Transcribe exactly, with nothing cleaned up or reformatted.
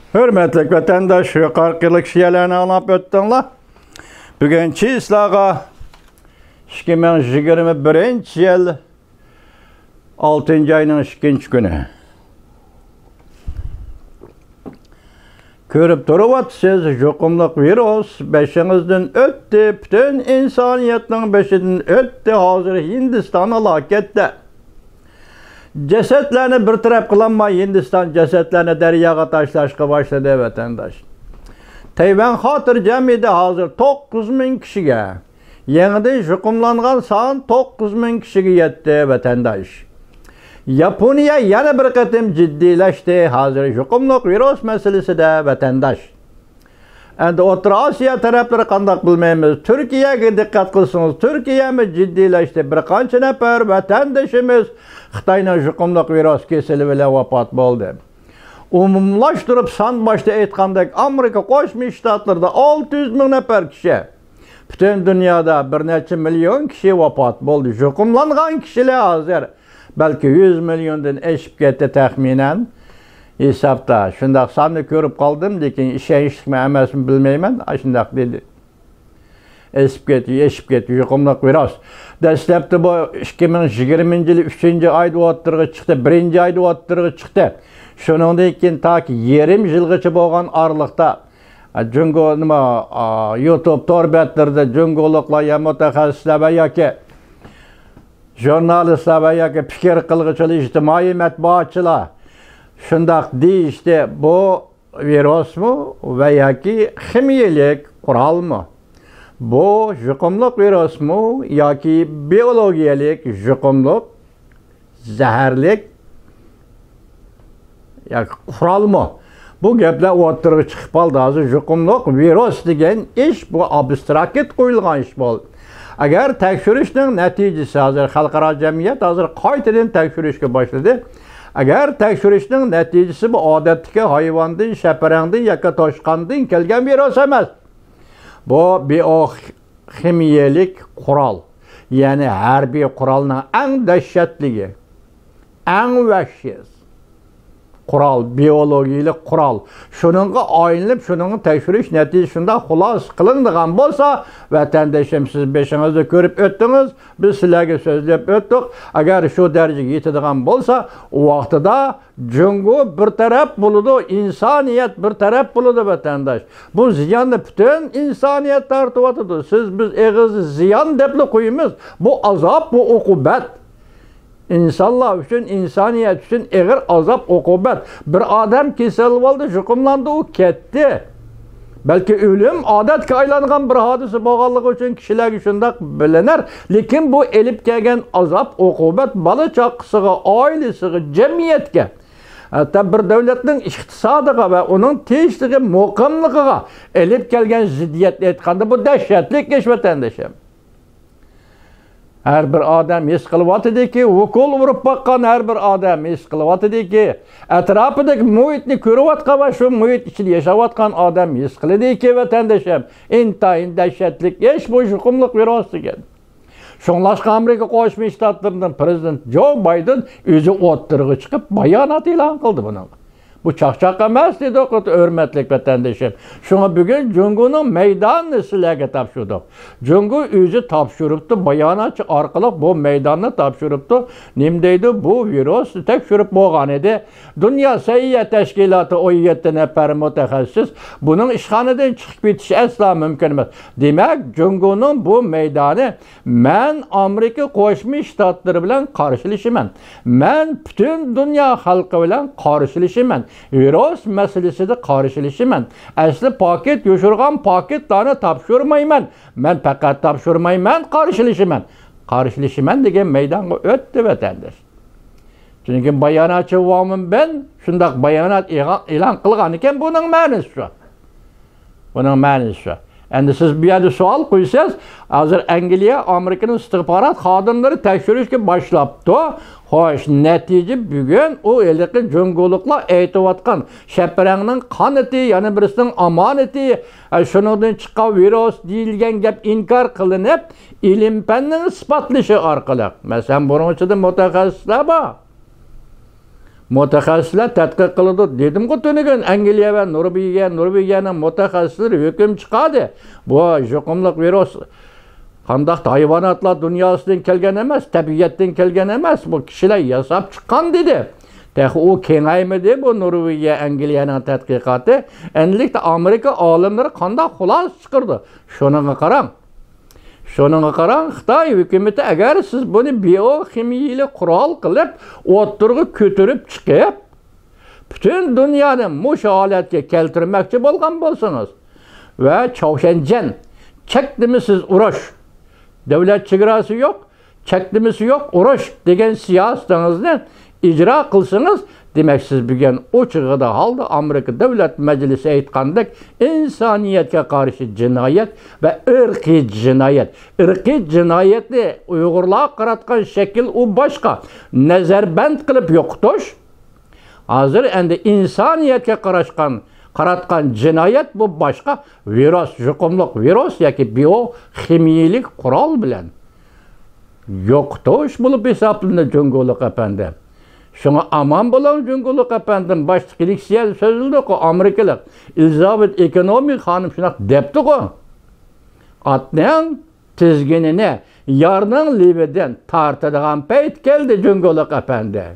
ھۆرمەتلىك ۋەتەنداش، يۇقىرىقى لېكسىيەلەرنى ئاڭلاپ ئۆتتۈڭلار. بۈگۈن چىسلاغا ئىككى مىڭ يىگىرمە بىرىنچى يىل ئالتىنچى ئاينىڭ ئىككىنچى كۈنى. كۆرۈپ تۇرۇۋاتىسىز، يۇقۇملۇق ۋىرۇس بېشىڭىزدىن ئۆتتى، پۈتۈن ئىنسانىيەتنىڭ بېشىدىن ئۆتتى. ھازىر ھىندىستان ھالاكەتتە. جەسەتلەرنى بىر تەرەپ قىلالماي، ھىندىستان جەسەتلەرنى دەرياغا تاشلاشقا باشلىدى، ۋەتەنداش. تەيۋەن خاتىرجەم ئىدى، ھازىر توققۇز مىڭ كىشىگە. يېڭىدىن يۇقۇملانغان سان توققۇز مىڭ كىشىگە يەتتى، ۋەتەنداش. ياپونىيە يەنە بىر قېتىم جىددىيلەشتى، ھازىر يۇقۇملۇق ۋىرۇس مەسىلىسىدە، ۋەتەنداش. ئەمدى ئوتتۇرا ئاسىيا تەرەپلىرى قانداق بىلمەيمىز. تۈركىيەگە دىققەت قىلسىڭىز، تۈركىيەمۇ جىددىيلەشتى. بىر قانچە نەپەر ۋەتەندىشىمىز خىتاينىڭ يۇقۇملۇق ۋىرۇس كېسىلى بىلەن ۋاپات بولدى. ئومۇملاشتۇرۇپ سان باشتا ئېيتقاندەك، ئامېرىكا قوشما شتاتلىرىدا ئالتە يۈز مىڭ نەپەر كىشى، پۈتۈن دۇنيادا بىر نەچچە مىليون كىشى ۋاپات بولدى. يۇقۇملانغان كىشىلەر ھازىر بەلكى يۈز مىليوندىن ئېشىپ كەتتى تەخمىنەن ھېسابتا. شۇنداق ساننى كۆرۈپ قالدىم، لېكىن ئىشەنچلىكمۇ ئەمەسمۇ بىلمەيمەن، ئاشۇنداق دېدى. ئېشىپ كەتتى، ئېشىپ كەتتى، يۇقۇملۇق ۋىرۇس. دەسلەپتە بۇ ئىككى مىڭ يىگىرمىنچى يىلى ئۈچىنچى ئايدا ئوتتۇرىغا چىقتى، بىرىنچى ئايدا ئوتتۇرىغا چىقتى. شۇنىڭدىن كېيىن تاكى يېرىم يىلغىچە بولغان ئارىلىقتا، جۇڭگو نېمە، يۇتۇب تور بەتلىرىدە جۇڭگولۇقلار يا مۇتەخەسسىسلەر ۋە ياكى ژۇرنالىستلار ۋە ياكى پىكىر قىلغۇچىلار، ئىجتىمائىي مەتبۇئاتچىلار شۇنداق دېيىشتى، بۇ ۋىرۇسمۇ ۋە ياكى خىمىيەلىك قورالمۇ؟ بۇ يۇقۇملۇق ۋىرۇسمۇ ياكى بىئولوگىيەلىك يۇقۇملۇق زەھەرلىك ياكى قورالمۇ؟ بۇ گەپلەر ئوتتۇرىغا چىقىپ قالدى. ھازىر يۇقۇملۇق ۋىرۇس دېگەن ئىش، بۇ ئابستراكت قويۇلغان ئىش بولدى. ئەگەر تەكشۈرۈشنىڭ نەتىجىسى، ھازىر خەلقئارا جەمئىيەت ھازىر قايتىدىن تەكشۈرۈشكە باشلىدى. ئەگەر تەكشۈرۈشنىڭ نەتىجىسى بۇ ئادەتتىكى ھايۋاندىن، شەپىرەڭدىن ياكى توشقاندىن كەلگەن ۋىرۇس ئەمەس، بۇ بىئوخىمىيەلىك قورال، يەنى ھەربىي قورالنىڭ ئەڭ دەھشەتلىكى، ئەڭ ۋەھشىيسى قورال، بىئولوگىيەلىك قورال. شۇنىڭغا ئايلىنىپ، شۇنىڭغا تەكشۈرۈش نەتىجىسى شۇنداق خۇلاسە قىلىنىدىغان بولسا، ۋەتەندىشىم، سىز بېشىڭىزدا كۆرۈپ ئۆتتىڭىز، بىز سىلەرگە سۆزلەپ ئۆتتۇق. ئەگەر شۇ دەرىجىگە يېتىدىغان بولسا، ئۇ ۋاقتىدا جۇڭگو بىر تەرەپ بولىدۇ، ئىنسانىيەت بىر تەرەپ بولىدۇ، ۋەتەنداش. بۇ زىياننى پۈتۈن ئىنسانىيەت تارتىۋاتىدۇ. سىز، بىز ئېغىزدا زىيان دەپلا قويىمىز. بۇ ئازاب، بۇ ئوقۇبەت. ئىنسانلار ئۈچۈن، ئىنسانىيەت ئۈچۈن ئېغىر ئازاب، ئوقۇبەت. بىر ئادەم كېسەل بولدى، يۇقۇملاندى، ئۇ كەتتى. بەلكى ئۆلۈم ئادەتكە ئايلانغان بىر ھادىسە بولغانلىقى ئۈچۈن كىشىلەرگە شۇنداق بىلىنەر. لېكىن بۇ ئېلىپ كەلگەن ئازاب، ئوقۇبەت بالا چاقىسىغا، ئائىلىسىگە، جەمئىيەتكە، ھەتتا بىر دۆلەتنىڭ ئىقتىسادىغا ۋە ئۇنىڭ تىنچلىقى، مۇقىملىقىغا ئېلىپ كەلگەن زىددىيەتنى ئېيتقاندا، بۇ دەھشەتلىك ئىش، ۋەتەندىشىم. ھەر بىر ئادەم ھېس قىلىۋاتىدىكى، ئوكۇل ئۇرۇپ باققان ھەر بىر ئادەم ھېس قىلىۋاتىدىكى، ئەتراپىدىكى مۇھىتنى كۆرۈۋاتقان ۋە شۇ مۇھىت ئىچىدە ياشاۋاتقان ئادەم ھېس قىلىدىكى، ۋەتەندىشىم، ئىنتايىن دەھشەتلىك ئىش بۇ يۇقۇملۇق ۋىرۇس دېگەن. شۇڭلاشقا ئامېرىكا قوشما شتاتلىرىنىڭ پىرېزىدېنتى جو بايدېن ئۆزى ئوتتۇرىغا چىقىپ بايانات ئېلان قىلدى بۇنىڭغا. بۇ چاقچاق ئەمەس دېدۇق، ھۆرمەتلىك ۋەتەندىشىم. شۇڭا بۈگۈن جۇڭگونىڭ مەيدانىنى سىلەرگە تاپشۇردۇق. جۇڭگو ئۆزى تاپشۇرۇپتۇ، باياناتچى ئارقىلىق بۇ مەيداننى تاپشۇرۇپتۇ. نېمە دەيدۇ؟ بۇ ۋىرۇسنى تەكشۈرۈپ بولغان ئىدى. دۇنيا سەھىيە تەشكىلاتى ئون يەتتە نەپەر مۇتەخەسسىس، بۇنىڭ ئىشخانىدىن چىقىپ كېتىشى ئەسلا مۇمكىن ئەمەس. دېمەك، جۇڭگونىڭ بۇ مەيدانى، مەن ئامېرىكا قوشما شتاتلىرى بىلەن قارشىلىشىمەن. مەن پۈتۈن دۇنيا خەلقى بىلەن قارشىلىشىمەن. ۋىرۇس مەسىلىسىدە قارشىلىشىمەن. ئەسلى پاكىت يوشۇرغان پاكىتلارنى تاپشۇرمايمەن. مەن پەقەت تاپشۇرمايمەن، قارشىلىشىمەن. قارشىلىشىمەن دېگەن مەيدانغا ئۆتتى، ۋەتەنداش. چۈنكى باياناتچى ۋاڭ مىنبېن شۇنداق بايانات ئېغا-، ئېلان قىلغان ئىكەن، بۇنىڭ مەنىسى شۇ. بۇنىڭ مەنىسى شۇ. ئەمدى سىز بۇ يەردە سوئال قويىسىز، ھازىر ئەنگلىيە، ئامېرىكىنىڭ ئىستىخبارات خادىملىرى تەكشۈرۈشكە باشلاپتۇ. خوش، نەتىجە بۈگۈن ئۇ ھېلىقى جۇڭگولۇقلار ئېيتىۋاتقان شەپرەڭنىڭ قانىتى، يەنە بىرسىنىڭ ئامانىتى، ئە، شۇنىڭدىن چىققان ۋىرۇس دېيىلگەن گەپ ئىنكار قىلىنىپ، ئىلىم-پەننىڭ ئىسپاتلىشى ئارقىلىق، مەسىلەن، بۇنىڭ ئىچىدە مۇتەخەسسىسلەر بار. مۇتەخەسسىسلەر تەتقىق قىلىدۇ. دېدىمغۇ تۈنۈگۈن، ئەنگلىيە ۋە نورۋېگىيە، نورۋېگىيەنىڭ مۇتەخەسسىسلىرى ھۆكۈم چىقاردى. بۇ يۇقۇملۇق ۋىرۇس قانداق ھايۋاناتلار دۇنياسىدىن كەلگەن ئەمەس، تەبىئەتتىن كەلگەن ئەمەس، بۇ كىشىلەر ياساپ چىققان دېدى. تېخى ئۇ كېڭەيمىدى، بۇ نورۋېگىيە، ئەنگلىيەنىڭ تەتقىقاتى. ئەنىلىكتە ئامېرىكا ئالىملىرى قانداق خۇلاسە چىقىرىدۇ؟ شۇنىڭغا قاراڭ. شۇنىڭغا قاراڭ، خىتاي ھۆكۈمىتى، ئەگەر سىز بۇنى بىيوخىمىيىلىك قورال قىلىپ ئوتتۇرىغا كۆتۈرۈپ چىقىپ، پۈتۈن دۇنيانى مۇشۇ ھالەتكە كەلتۈرمەكچى بولغان بولسىڭىز ۋە چاۋشيەنجيەن، چەكلىمىسىز ئۇرۇش، دۆلەت چېگراسى يوق، چەكلىمىسى يوق ئۇرۇش دېگەن سىياسىتىڭىزنى ئىجرا قىلسىڭىز، دېمەك، سىز بۈگۈن ئوچۇق ھالدا ئامېرىكا دۆلەت مەجلىسى ئېيتقاندەك ئىنسانىيەتكە قارشى جىنايەت ۋە ئىرقىي جىنايەت. ئىرقىي جىنايەتنى ئۇيغۇرلارغا قاراتقان شەكىل ئۇ باشقا. نەزەربەند قىلىپ يوقىتىش. ھازىر ئەمدى ئىنسانىيەتكە قاراشقان، قاراتقان جىنايەت بۇ باشقا. ۋىرۇس، يۇقۇملۇق ۋىرۇس ياكى بىيوخىمىيىلىك قورال بىلەن يوقىتىش بولۇپ ھېسابلىنىدۇ، جۇڭگولۇق ئەپەندىم. شۇڭا ئامان بولۇڭ، جۇڭگولۇق ئەپەندىم. باشتا لېكسىيەدە سۆزلىدۇق، ئامېرىكىلىق ئېلىزابېت ئېكونومىك خانىم شۇنداق دەپتىغۇ، ئاتنىڭ تىزگىنىنى يارنىڭ لېۋىدىن تارتىدىغان پەيت كەلدى، جۇڭگولۇق ئەپەندى.